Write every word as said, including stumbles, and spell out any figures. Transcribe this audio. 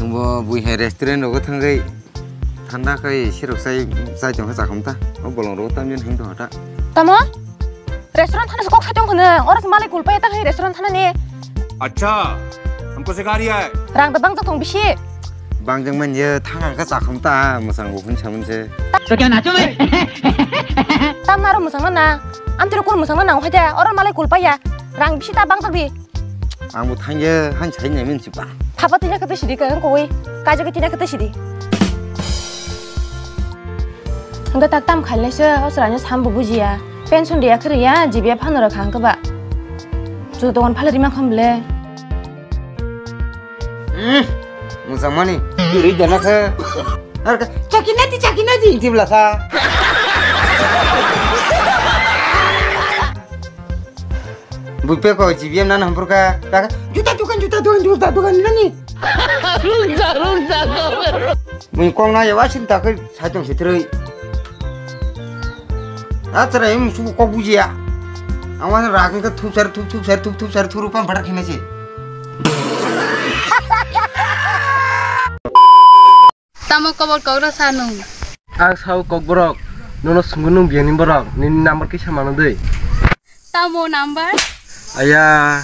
Bo bui hai restaurant rogo thangwi thanda khai sirok chai, chai tongkha chakhum ta. O bolong rogo tamjani him tongkha ta. Tamo? Restaurant thana se kok sai tongkha nang. Oro se malai kulpai ta khai restaurant thana ni. अच्छा, हमको सिखा रिया है। Rang da bang tong bisi. Bang jang man ye thang ang kha chakhum ta, mwsang bo hun samun se. तो क्या नाचो मैं? Tam naro mwsang na na. Am tiro kun mwsang na nang khai da. Oro malai kulpai ya. Rang bisi ta bang tong di. Ang bo thang ye han sai nai men si ba. Thapa tini kata sidi ka koi. Kaja ke tini kata sidi. Ang tak tam khailai se, o sranya sam bo bujiya. Pension dia khriya, jibiya phano ra khang kaba. Ju dogon phale rima kham ble. Hmm, mujang mani, duri jana kha. Ar ka, chaki nati, chaki nati, inti bla sa. Bupe ko G B M nana hampur ka, ka, ka, juta dukan, juta dukan, juta dukan nani. Rungsa, rungsa, kau. Mui kong na yawa sin ta kai sai tong sitroi. A tara em su kok bujiya. Ang wan ra kan ka thup sar, thup, thup sar, thup, thup sar, thurupan phatar khina si. Tamo kobor kok rw sa nung? Ang sao kokborok, nono sungwi nung biyangni borok, nini number kisa mano dei. Tamo number? Aya.